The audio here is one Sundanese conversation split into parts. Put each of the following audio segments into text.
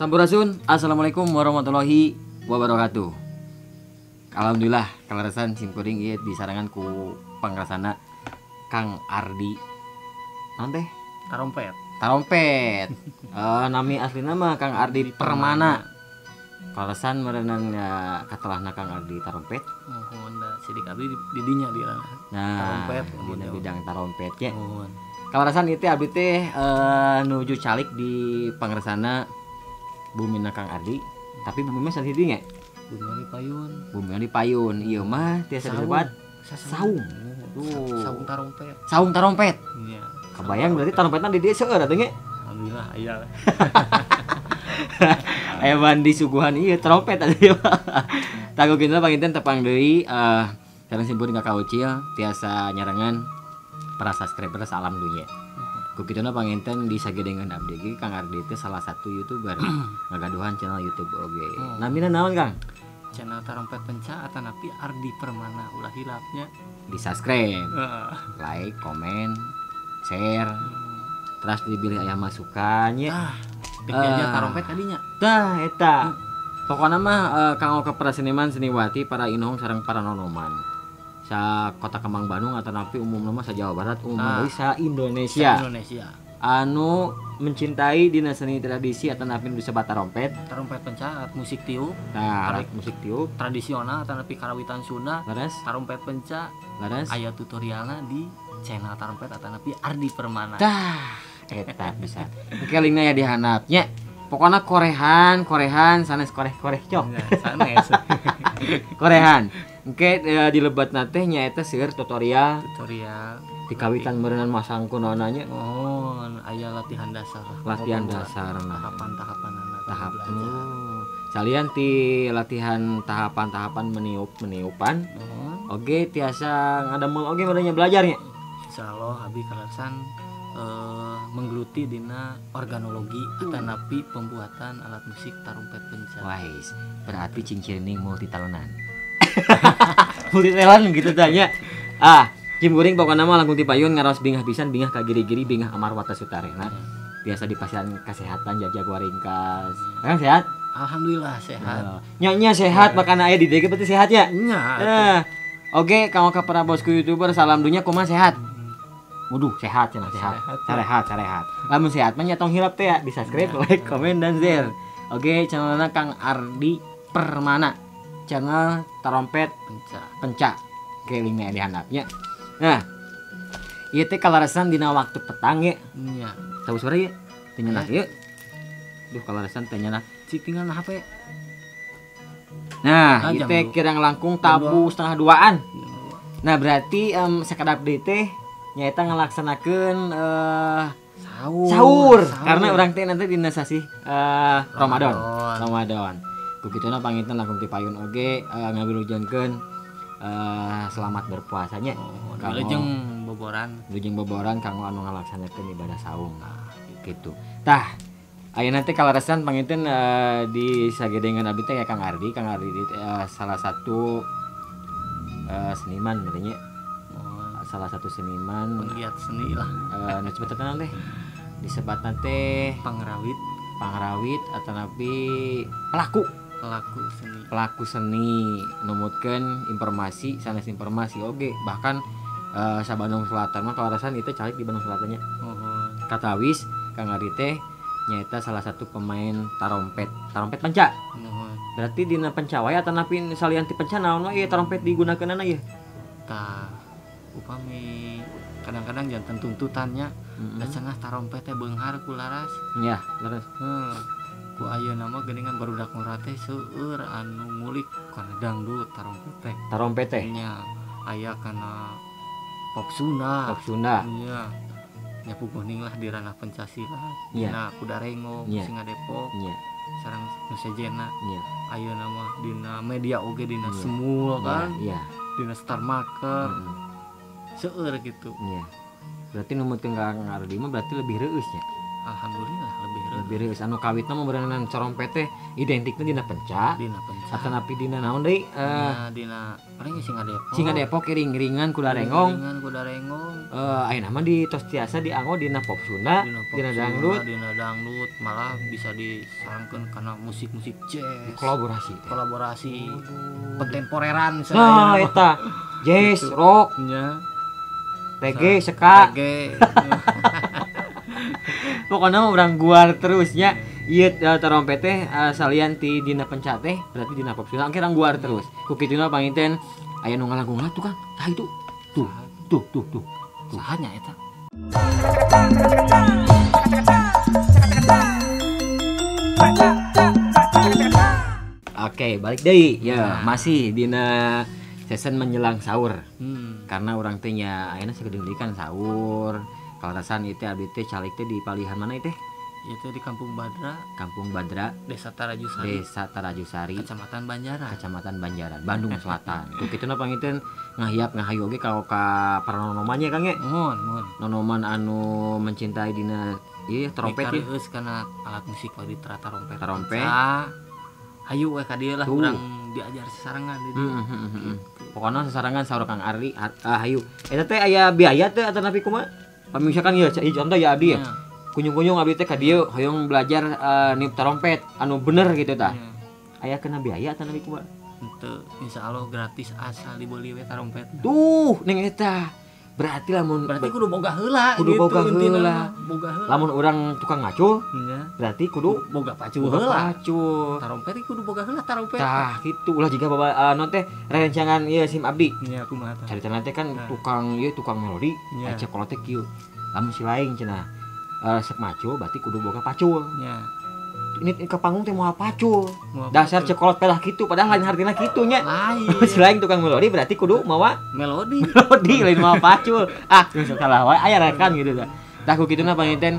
Sampurasun, assalamualaikum warahmatullahi wabarakatuh. Alhamdulillah kaleresan simkuring ieu disarengan ku pangrasana Kang Ardi. Naon teh? Tarompet. Tarompet. Nami aslina mah Kang Ardi Permana. Kaleresan meureunan katelahna Kang Ardi Tarompet. Muhun da sidik abdi di dinya di ranah. Nah, tarompet dina bidang tarompet nya. Muhun. Kaleresan ieu teh abdi teh nuju calik di pangrasana bumina Kang Ardi, tapi bumina sanes di nya? Bumina di payun. Bumina di payun. Ieu mah tiasa disebut saung. Tuh. Saung tarompet. Saung tarompet. Iya. Kebayang berarti tarompetna di dieu seueur atuh nya? Alhamdulillah aya. Aya mandi suguhan ieu trompet atuh. Tah kitu panginten tepang deui sareng simkuring Kakak Ucil tiasa nyarengan para subscriber salam dunya. Ku kituna panginten disagedengeun abdi ge Kang Ardi teh salah satu YouTuber ngagaduhan channel YouTube oge. Namina naon Kang? Channel Tarompet Penca atanapi Ardi Permana, ulah hilapnya. Di subscribe, like, komen, share. Terus dibeli aya masukannya. Ah, diajar tarompet tadinya. Tah eta. Pokona mah kanggo ka para seniman seniwati, para inohong sareng para nonoman. Sa kota Kembang Bandung atanapi umumna mah sa Jawa Barat, umumna sa Indonesia. Sa Indonesia. Anu mencintai dina seni tradisi atanapi nu disebat tarompet. Tarompet penca, alat musik tiup. Nah, alat musik tiup tradisional atanapi karawitan Sunda. Leres. Tarompet penca. Leres. Aya tutorialna di channel Tarompet atanapi Ardi Permana. Tah, eta bisa. Engke linkna ya di handapnya. Pokoknya korehan, korehan, sanes koreh-koreh cok. Ya, sanes. Korehan. Engke di lebatna teh nyaeta seueur tutorial. Tutorial. Dikawitan meureunnan masang kunaonna nya. Oh, aya latihan dasar. Latihan dasar nah. Tahapan-tahapanana. Tahap. Oh. Salian ti latihan tahapan-tahapan meniup-meniupan. Oh. Oge tiasa ngadamel oge meureunnya belajarnya. Insyaallah abi kaleresan menggeluti dina organologi atanapi pembuatan alat musik tarompet penca. Wais, berarti cingcirining multi talenan. Multi talent gitu tanya. Ah, cim kuring pokona mah langkung ti payun ngaros bingah pisan, bingah ka giri-giri, bingah amar watas sutarehna. Biasa di pasian kesehatan jajag waringkas. Kang sehat? Alhamdulillah sehat. Nya sehat, makana aya di dieu berarti sehat ya? Nya. Nah, oke, kanggo ka para bosku YouTuber salam dunya kumaha sehat? Waduh, sehat cenah, sehat. Sarehat, sarehat. Lamun sehat mah nya tong hilap teh ya, di subscribe, like, komen dan share. Oke, channelna Kang Ardi Permana. Channel Tarompet Penca. Penca. Oke, linknya di handapnya. Nah, ieu teh kaleresan dina waktu petang ya. Nya. Tahu sore ya? Teu nyenak ieu. Duh, kaleresan teu nyenak. Cik tinggal na HP. Nah, ieu teh kirang langkung tabu 1:30-an. Nah, berarti sakedap deui teh nyaeta ngalaksanakeun sahur. Karena urang teh nanti dina sasih Ramadan. Ramadan. Ku kituna panginten langkung ti payun oge ngawilujengkeun selamat berpuasanya. Oh, wilujeng boboran. Wilujeng boboran kanggo anu ngalaksanakeun ibadah saum. Gitu. Tah, ayeuna teh kaleresan panginten di sagedengeun abdi teh ya Kang Ardi. Kang Ardi salah satu seniman berarti nya. Salah satu seniman penggiat seni lah. Nu sebutan teh disebatna teh pangrawit, pangrawit atanapi pelaku seni. Pelaku seni numutkeun informasi sanes informasi oge bahkan sa Bandung Selatan mah kaleresan itu calik di Bandung Selatannya. Katawis Kang Ardi teh nyaeta salah satu pemain tarompet, tarompet penca. Berarti dina penca wae atanapi salian ti penca naon wae ieu tarompet digunakeunana ieu? Tah, upami kadang-kadang janten tuntutannya da cenah tarompet teh beunghar ku laras. Nya, laras. Heuh. Ku ayeuna mah geuningan barudak ngora teh seueur anu ngulik kana dangdut tarompet teh. Tarompet teh? Nya, aya kana pop Sunda. Pop Sunda. Nya. Nya puguning lah di ranah penca silat. Dina kuda rengo, singa Depok. Nya. Sareng nu sejenna. Nya. Ayeuna mah dina media oge dina semul kan. Iya. Dina Star Marker. Seueur gitu. Iya. Berarti numutkeun Kang Ardi mah berarti lebih reueus nya. Alhamdulillah lebih reueus. Lebih reueus anu kawitna mah beureunan trompet teh identikna dina penca. Dina penca. Atanapi dina naon deui? Dina paling Singa Depok. Singa Depok iring-iringan kuda rengong. Iringan kuda rengong. Ayeuna mah di tos tiasa dianggo dina pop Sunda, dina dangdut. Dina dangdut malah bisa disarangkeun kana musik-musik jazz. Kolaborasi. Kolaborasi. Kontemporeran misalnya. Nah, eta. Jazz, rock, nya. Reggae, ska. Reggae. Pokoknya mah urang guar terus nya. Ieu trompet teh salian ti dina penca teh berarti dina pop Sunda engke urang guar terus. Ku kituna panginten aya nu ngalangkung lah tuh Kang. Tah itu. Tuh, tuh, tuh, tuh. Saha nya eta? Oke, balik deui. Ya, masih dina season menjelang sahur. Karena urang teh nya ayeuna sakedeung deui kan sahur. Kalarasan ieu teh abdi teh calik teh di palihan mana ieu teh? Ieu teh di Kampung Badra. Kampung Badra, Desa Tarajusari. Desa Tarajusari, Kecamatan Banjaran. Kecamatan Banjaran, Bandung Selatan. Ku kituna panginten ngahiap ngahayu oge ka para nonoman nya Kang nya. Muhun, muhun. Nonoman anu mencintai dina ieu trompet ieu. Mikareus kana alat musik waditra trompet. Trompet. Hayu we ka dieu lah urang diajar sesarengan di dieu. Pokona sesarengan saur Kang Ardi hayu. Eta teh aya biaya teh atanapi kumaha? Pamisakan ieu contoh ya abdi ya. Kunjung-kunjung abdi teh ka dieu hoyong belajar niup trompet anu bener gitu tah. Aya kena biaya atanapi kumaha? Henteu, insyaallah gratis asal dibeli we trompet. Tuh, ning eta. Berarti lamun berarti kudu boga heula kudu gitu, boga heula. Boga heula. Lamun urang tukang ngacul, berarti kudu boga pacul heula. Pacul. Tarompet kudu boga heula tarompet. Tah kitu ulah jiga baba non teh rerencangan ieu sim abdi. Nya kumaha tah. Caritana teh kan tukang ieu tukang melodi, aya kolot teh kieu. Lamun si lain cenah resep macul berarti kudu boga pacul. Nya. Ini ke panggung teh moal pacul. Dasar cekolot pelah kitu padahal lain hartina kitu nya. Lain. Si lain tukang melodi berarti kudu mawa melodi. Melodi lain mawa pacul. Ah, salah wae aya rekan gitu tah. Tah ku kituna panginten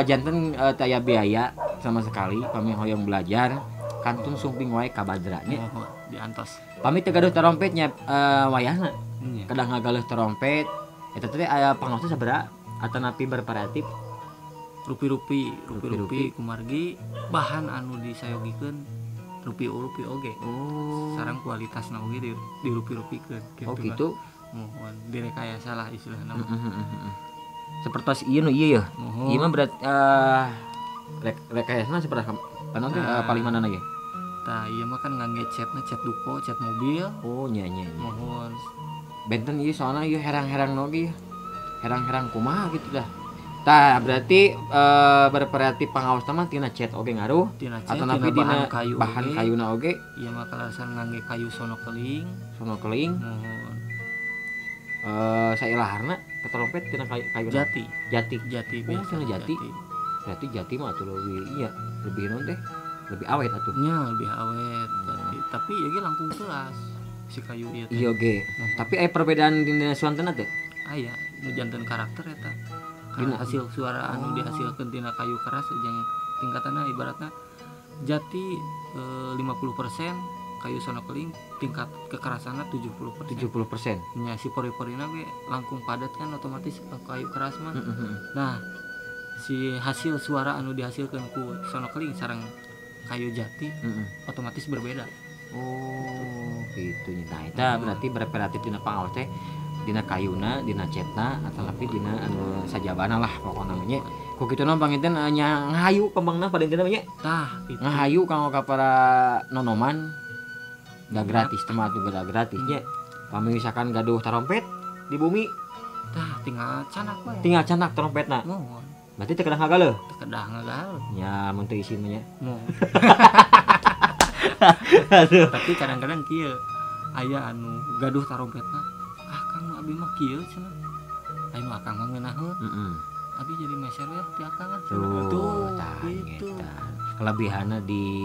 janten teu aya biaya sama sekali pami hoyong belajar kantun sumping wae ka Badra nya. Diantos. Pami teu gaduh trompet nya wayahna. Kedah ngagaleuh trompet eta teh aya pangaosna sabaraha atanapi bervariatif? Rupi-rupi, rupi-rupi kumargi bahan anu disayogikeun rupi-rupi oge. Oh. Sareng kualitasna oge di rupi-rupikeun gitu. Oh gitu. Muhun direkayasa lah istilahna. Sepertos ieu nu ieu ya. Ieu mah berat rekayasana seperti panon teh paling mana ge? Tah ieu mah kan ngangge catna cat duko, cat mobil. Oh nya nya. Muhun. Benten ieu soalna ieu herang-herang oge. Herang-herang kumaha gitu dah. Tah berarti berarti pangaosna mah tina cat oge ngaruh tina cat, atau napi dina bahan kayuna oge. Ieu mah kalasan ngangge kayu sono keling. Sono keling. Muhun. Sailaharna ke trompet tina kayu jati. Jati. Jati biasa. Oh, tina jati. Berarti jati mah atuh lebih iya, lebih naon teh? Lebih awet atuh. Nya, lebih awet jati. Tapi ieu ge langkung keras si kayu ieu teh. Iya oge. Tapi aya perbedaan dina suantena teh? Aya, nu janten karakter eta. Karena hasil suara anu dihasilkeun tina kayu keras jeung tingkatanna ibaratna jati 50%, kayu sono keling tingkat kekerasanna 70%. 70%. Nya si pori-porina ge langkung padat kan otomatis kayu keras mah. Nah, si hasil suara anu dihasilkeun ku sono keling sareng kayu jati otomatis berbeda. Oh, gitu nya. Nah, eta berarti bervariatif dina pangaos teh. Dina kayuna, dina cetna, atau lebih dina anu sajabana lah pokokna nya. Ku kituna panginten nya ngahayu kembangna pada intina nya. Tah, gitu. Ngahayu kanggo ka para nonoman. Da gratis teh mah atuh gratis nya. Pami misalkan gaduh trompet di bumi, tah tinggal canak we. Tinggal canak trompetna. Muhun. Berarti teu kedah ngagaleuh? Teu kedah ngagaleuh. Nya mun teu isin mah nya. Muhun. Tapi kadang-kadang kieu aya anu gaduh trompetna. Kang abi mah kieu cenah. Aya nu akang mah ngeunaheun. Abi jadi meser we ti akang ah. Tuh, gitu. Kelebihanna di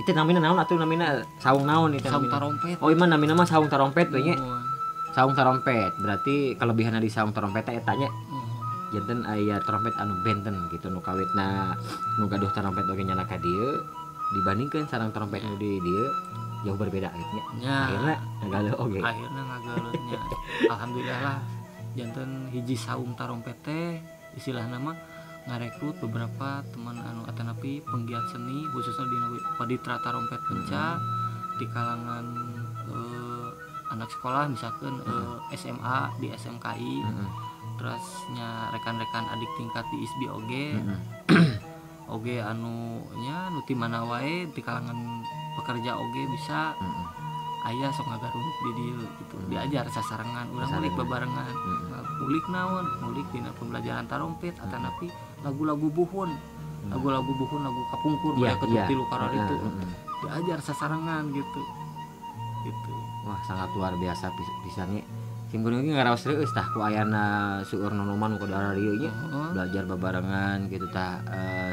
itu namina naon atuh namina saung naon itu saung tarompet. Oh, ieu mah namina mah saung tarompet we nya. Saung tarompet. Berarti kelebihanna di saung tarompet teh eta nya. Janten aya trompet anu benten gitu nu kawitna nu gaduh trompet oge nyana ka dieu dibandingkeun sareng trompet nu di dieu jauh berbeda gitu nya. Akhirna ngagaleuh oge. Akhirna ngagaleuh nya. Alhamdulillah lah janten hiji saung tarompet teh istilahna mah ngarekrut beberapa teman anu atanapi atanapi penggiat seni khususnya di Waditra Tarompet Penca di kalangan anak sekolah misalkan SMA di SMKI terusnya rekan-rekan adik tingkat di ISBI oge oge anu nya nu ti mana wae di kalangan pekerja oge bisa aya sok ngagarunuk di dieu gitu diajar sasarengan urang ngulik bebarengan ngulik naon ngulik dina pembelajaran tarompet atanapi lagu-lagu buhun lagu-lagu buhun lagu kapungkur yeah, ketuk tilu karar itu diajar sasarengan gitu gitu. Wah sangat luar biasa pisan nya. Sim kuring ge ngaraos reueus tah ku ayana seueur nonoman ku daerah dieu nya belajar babarengan gitu tah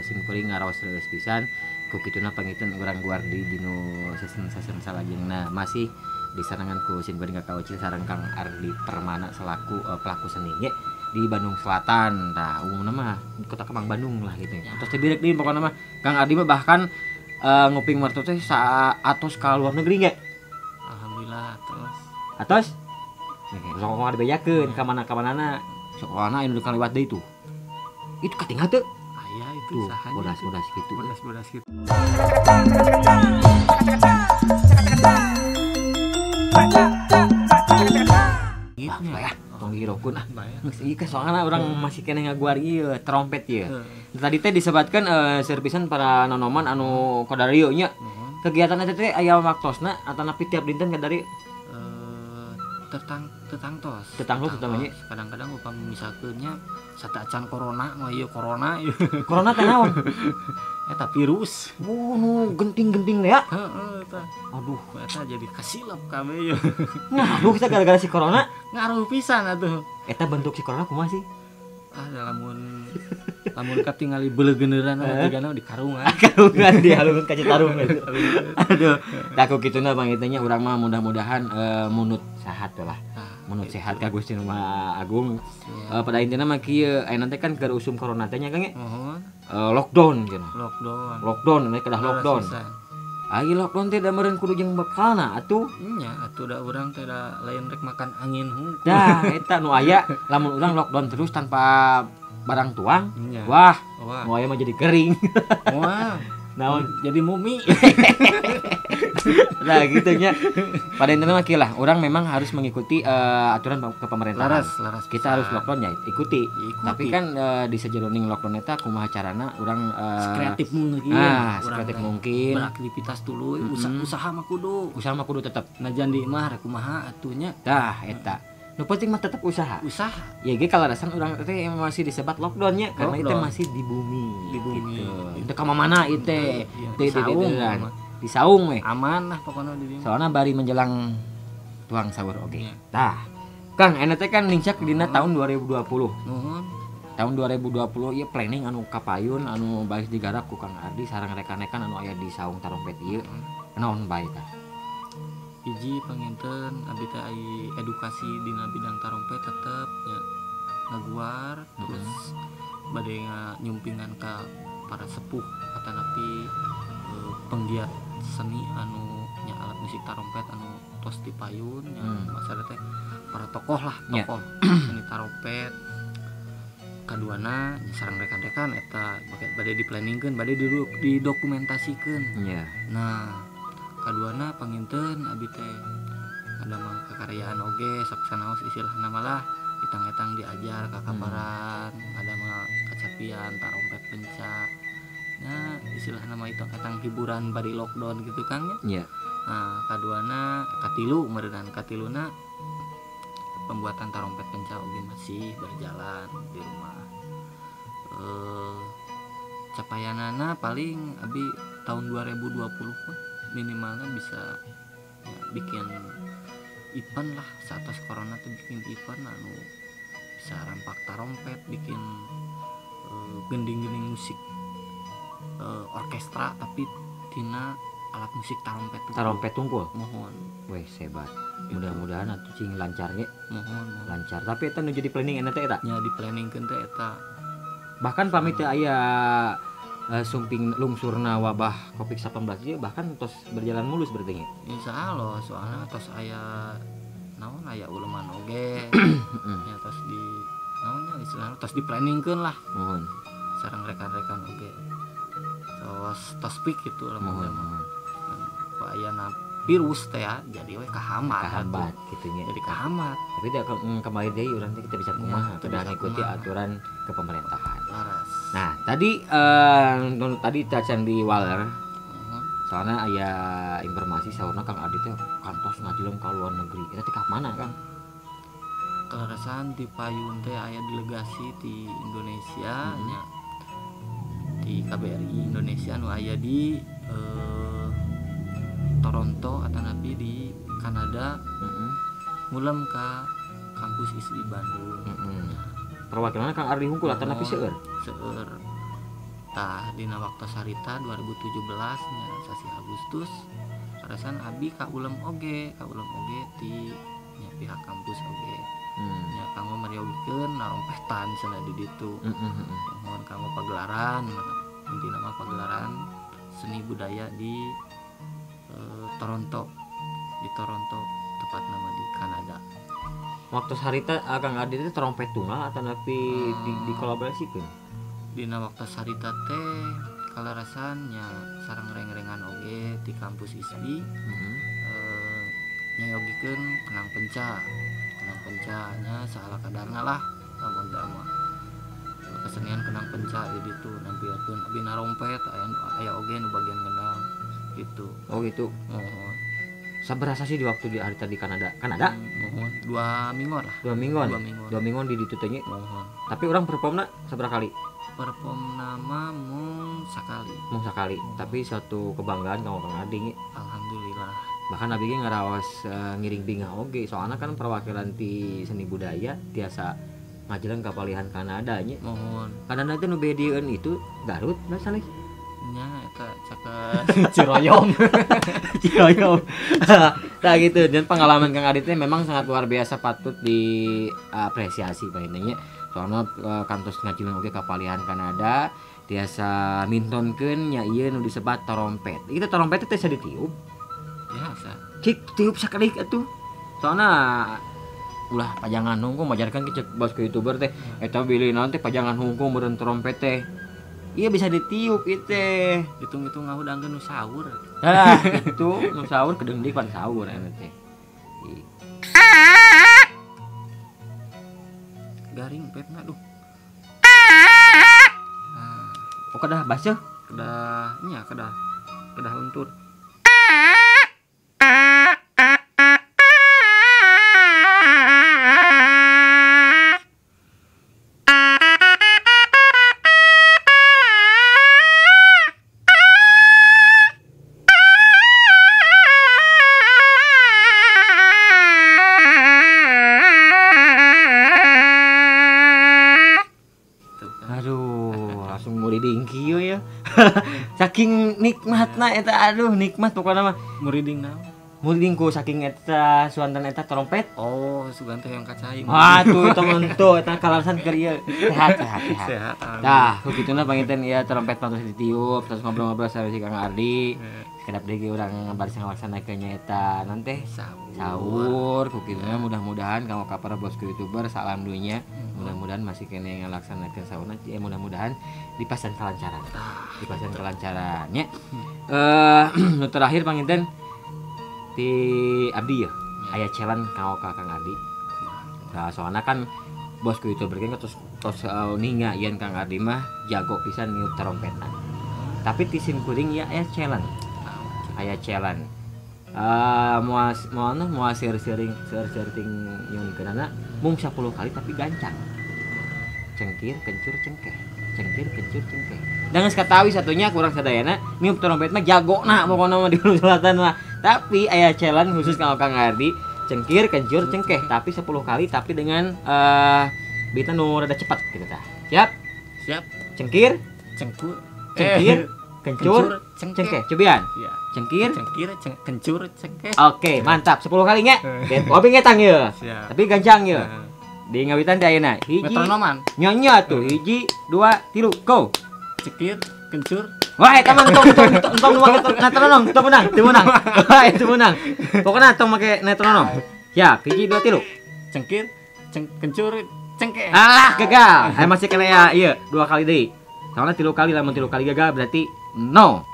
sim kuring ngaraos reueus pisan ku kituna pangiteun urang guardi dinu sesen-sesen salajengna masih disarengan ku sim kuring Kakak Ucil sareng Kang Ardi Permana selaku pelaku seni nya di Bandung Selatan tah umumna mah di Kota Kemang Bandung lah gitu ya. Terus teh direk deui pokona mah Kang Ardi mah bahkan nguping mertu teh atos ka luar negeri nya. Alhamdulillah terus. Atos? Oke, sok ngomong dibejakeun ka mana-kamanana. Sok wana anu kaliwat deui tuh. Itu katinggal teu? Aya itu sahanya. Bodas-bodas kitu. Bodas-bodas kitu. Wah, ya, tong dihiraukeun ah. Geus ieu kan soalna urang masih keneh ngaguar ieu trompet ieu. Tadi teh disebatkeun servisan para nonoman anu kadarieu nya. Kegiatan eta teh aya waktosna atanapi tiap dinten kadari tetangtos. Tetangtos utamanya. Kadang-kadang upami misalkeun nya sateuacan corona mah ieu corona ieu. Corona teh naon? Eta virus. Oh, nu genting-genting teh ya. Heeh eta. Aduh, eta jadi kasilep kabeh ieu. Ngaruh kita gara-gara si corona. Ngaruh pisan atuh. Eta bentuk si corona kumaha sih? Ah, lamun lamun katingali beuleugeuneurana jigana di karungan. Karungan di halungan ka Citarum gitu. Aduh, tah ku kituna pangitanya urang mah mudah-mudahan munut sehat lah. Munut sehat ka Gusti Nu Maha Agung. Pada intina mah kieu ayeuna teh kan keur usum corona teh nya Kang nya. Lockdown cenah. Lockdown. Lockdown we kedah lockdown. Ai lockdown teh da meureun kudu jeung bekalna atuh. Nya atuh da urang teh da lain rek makan angin hungkul. Dah eta nu aya lamun urang lockdown terus tanpa barang tuang. Ya. Wah, nu aya mah jadi kering. Wah, naon jadi mumi. Nah gitu nya. Pada intinya mah kieu lah, orang memang harus mengikuti aturan kepemerintahan. Laras kita harus lockdown ya, ikuti. Tapi kan di sajeroning lockdown eta kumaha carana urang sekreatif mungkin. Ah, sekreatif mungkin. Beraktivitas dulu, usaha mah kudu. Usaha mah kudu tetep. Najan di imah rek kumaha atuh nya. Tah eta. Nu penting mah tetep usaha. Usaha. Ya ge kalarasan urang teh masih disebat lockdown nya karena itu masih di bumi. Di bumi. Gitu. Teu ka mana ieu teh. Di saung we. Aman lah pokoknya di dieu. Soalna bari menjelang tuang sahur oge. Tah. Kang, eta teh kan nincak dina tahun 2020. Nuhun. Tahun 2020 ieu planning anu kapayun anu baris digarap ku Kang Ardi sareng rekan-rekan anu aya di saung tarompet ieu. Naon bae tah? Hiji panginten abdi teh ai edukasi dina bidang tarompet tetep nya ngaguar terus bade nyumpingan ka para sepuh atanapi penggiat seni anu nya alat musik tarompet anu tos dipayun nya maksudna teh para tokoh lah tokoh seni tarompet kaduana sareng rekan-rekan eta bade diplanningkeun bade didokumentasikeun. Nah kaduana panginten abi teh ada mah kekaryaan oge sok sanaos istilahna malah etang-etang diajar ka kabaran ada mah kacapian tarompet penca. Nah istilahna mah etang-etang hiburan bari lockdown gitu Kang nya. Nah kaduana katilu meureunana katiluna pembuatan tarompet penca oge masih berjalan di rumah. Capayanana paling abi tahun 2020 mah minimalnya bisa ya, bikin event lah saat corona tuh bikin event anu bisa rampak tarompet bikin gending-gending musik orkestra tapi tina alat musik tarompet tungkul. Tarompet tungkul. Mohon. Weh sebat. Mudah-mudahan atuh cing lancarnya. Mohon. Lancar. Tapi eta nu jadi planning eta teh eta. Nya di planningkeun teh eta. Bahkan pamit teh aya sumping lungsurna wabah Covid-19 ieu bahkan tos berjalan mulus berarti nya. Insyaallah soalna tos aya naon aya uleman oge. Nya tos di naonnya istilahna tos di planningkeun lah. Mohon. Sareng rekan-rekan oge. Tos tos gitu lamun mah. Ku ayana virus teh ya, jadi we kahambat kitu nya. Jadi kahambat. Tapi da kembali deui urang teh kita bisa kumaha kedah ngikuti aturan kepemerintahan. Laras. Nah, tadi tadi tacan di Waler. Soalnya aya informasi saurna Kang Adi teh kantos ngajleng ka luar negeri. Eta teh ka mana, Kang? Kaleresan di payun teh aya delegasi di Indonesia nya. Di KBRI Indonesia nu aya di Toronto atanapi di Kanada. Ngulem ka kampus ISBI Bandung. Perwakilanna Kang Ardi hungkul atanapi seueur? Seueur. Tah dina waktu harita 2017 nya sasi Agustus kaleresan abi ka ulem oge ti nya pihak kampus oge. Nya kanggo meriogikeun narompetan cenah di ditu. Mohon kanggo pagelaran, intina mah pagelaran seni budaya di Toronto. Di Toronto tepat nama di Kanada. Waktu harita Kang Adi teh trompet tunggal atanapi dikolaborasikeun? Dina waktu harita teh kaleresan nya sareng reng-rengan oge di kampus ISBI. Nyayogikeun kenang penca. Kenang pencanya salah kadarna lah lamun teh mah. Kesenian kenang penca di ditu nampilkeun abi narompet aya oge nu bagian kendang gitu. Oh gitu. Mohon. Sabaraha sih di waktu di harita di Kanada? Kanada? Mohon 2 minggu lah. 2 mingguan. 2 mingguan di ditu teh nya. Mohon. Tapi orang performna sabaraha kali? Perform nama mung sakali. Mung sakali, tapi suatu kebanggaan kanggo Kang Adi nya. Alhamdulillah. Bahkan abi ge ngaraos ngiring bingah oge, soalna kan perwakilan ti seni budaya tiasa ngajeleng ka palihan Kanada nya. Mohon. Kanada teh nu bedieun itu Garut nah sanes. Nya eta caket Ciroyom. Ciroyom. Tah gitu, dan pengalaman Kang Adi teh memang sangat luar biasa, patut diapresiasi painnya. Soalna kantos ngajeleng oge ka palihan Kanada tiasa mintonkeun nya ieu nu disebat trompet. Itu trompet teh tiasa ditiup. Biasa. Cik tiup sakedik atuh. Soalna ulah pajangan hungkul majarkan ke cek bos ke YouTuber teh eta bilih naon teh pajangan hungkul meureun trompet teh. Iya bisa ditiup ieu teh. Hitung-hitung ngahudangkeun nu sahur. Tah, itu nu sahur kedeung deui pan sahur eta teh. Garing pepna duh. Nah, oh kedah baseuh? Kedah nya kedah lentur. Saking nikmatna eta, aduh nikmat pokokna mah. Muriding naon? Muriding ku saking eta suantan eta trompet. Oh, sugan teh yang kacai. Wah, tuh temen tuh eta kalasan keur ieu. Sehat sehat sehat. Sehat. Tah, ku kituna panginten ieu trompet pantos ditiup terus ngobrol-ngobrol sareng si Kang Ardi. Kedap deui urang bari ngalaksanakeun nya eta naon teh? Sahur. Ku kituna mudah-mudahan kanggo ka para bosku YouTuber salam dunya. Mudah-mudahan masih kene ngalaksanakeun sahurna, mudah-mudahan dipasan kelancaran. Dipasan kelancaran nya. Nu terakhir panginten ti abdi ya, aya challenge kanggo ka Kang Ardi. Nah, soalna kan bosku YouTuber ge tos tos ninga yen Kang Ardi mah jago pisan niup trompetan. Tapi ti sim kuring ya aya challenge. Aya challenge. Moal moal seueur-seuring seueur-seuring nyuhunkeunana mung 10 kali tapi gancang. Cengkir, kencur, cengkeh. Cengkir, kencur, cengkeh. Dan geus katawi satunya kurang sadayana niup trompet mah jagona pokona mah di Gunung Selatan mah. Tapi aya challenge khusus kanggo Kang Ardi, cengkir, kencur, cengkeh, tapi 10 kali tapi dengan beatna nu rada cepat gitu tah. Siap? Siap. Cengkir, cengkur, cengkir, kencur, cengkeh. Cobian. Iya. Cengkir, cengkir, kencur, cengkeh. Oke, mantap. 10 kali nya. Obi ngetang ye. Siap. Tapi gancang ye. Di ngawitan teh ayeuna. Hiji. Metronoman. Nyonya tuh. 1, 2, 3, go. Cengkir, kencur. Wah, eta mah entong nu make metronom, teu meunang, teu meunang. Wah, itu meunang. Pokona tong make metronom. Siap, 1, 2, 3. Cengkir, kencur, cengkeh. Alah, gagal. Aya masih kena ya ieu 2 kali deui. Soalna 3 kali, lamun 3 kali gagal berarti No.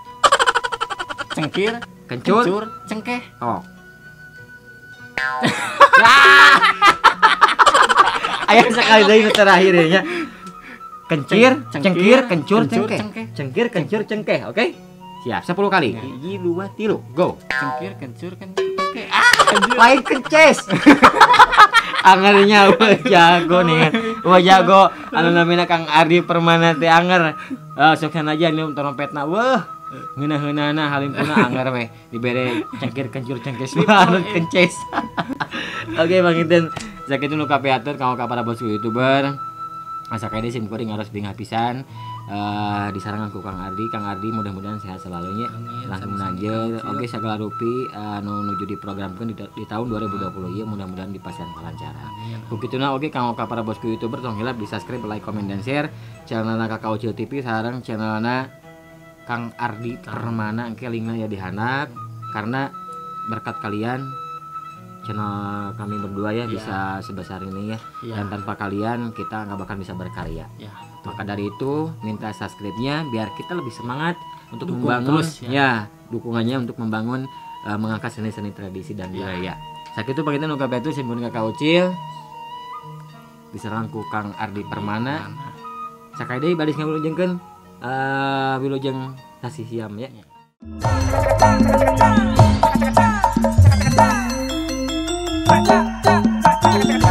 Cengkir, kencur, kencur, cengkeh. Oh. Ayo sekali lagi terakhir ya. Kencir, cengkir, kencur, cengkeh. Cengkir, kencur, cengkeh. Oke? Siap, 10 kali. 1, 2, 3, go. Cengkir, kencur, cengkeh. Ah, lain kences. Angernya wah jago nih. Wah jago. Anu namina Kang Ardi Permana teh anger. Sok aja nih trompetna. Wah, ngeunah-ngeunahna halimpuna anger weh. Dibere cengkir, kencur, cengkeh semua anu kences. Oke, Bang Inten. Sakitu nu kapiatur kanggo ka para bosku YouTuber. Asa kene sim kuring harus bingah pisan. Disarangan ku Kang Ardi. Kang Ardi mudah-mudahan sehat selalu nya. Langsung aja. Oke, segala rupi anu nuju diprogramkeun di tahun 2020 ieu mudah-mudahan dipasihan kelancaran. Ku kituna oge kanggo ka para bosku YouTuber tong hilap di subscribe, like, komen dan share channelna Kakak Ucil TV sareng channelna Kang Ardi Permana engke linkna ya dihandap karena berkat kalian channel kami berdua ya, bisa sebesar ini ya. Dan tanpa kalian kita nggak bakal bisa berkarya. Ya, maka dari itu minta subscribe-nya biar kita lebih semangat untuk dukung membangun terus, ya dukungannya untuk membangun mengangkat seni-seni tradisi dan budaya. Sakitu panginten nu kapitu sim kuring Kakak Ucil diserang ku Kang Ardi Permana. Sakali deui baris ngawilujengkeun wilujeng sasih siam ya. Cha cha cha cha.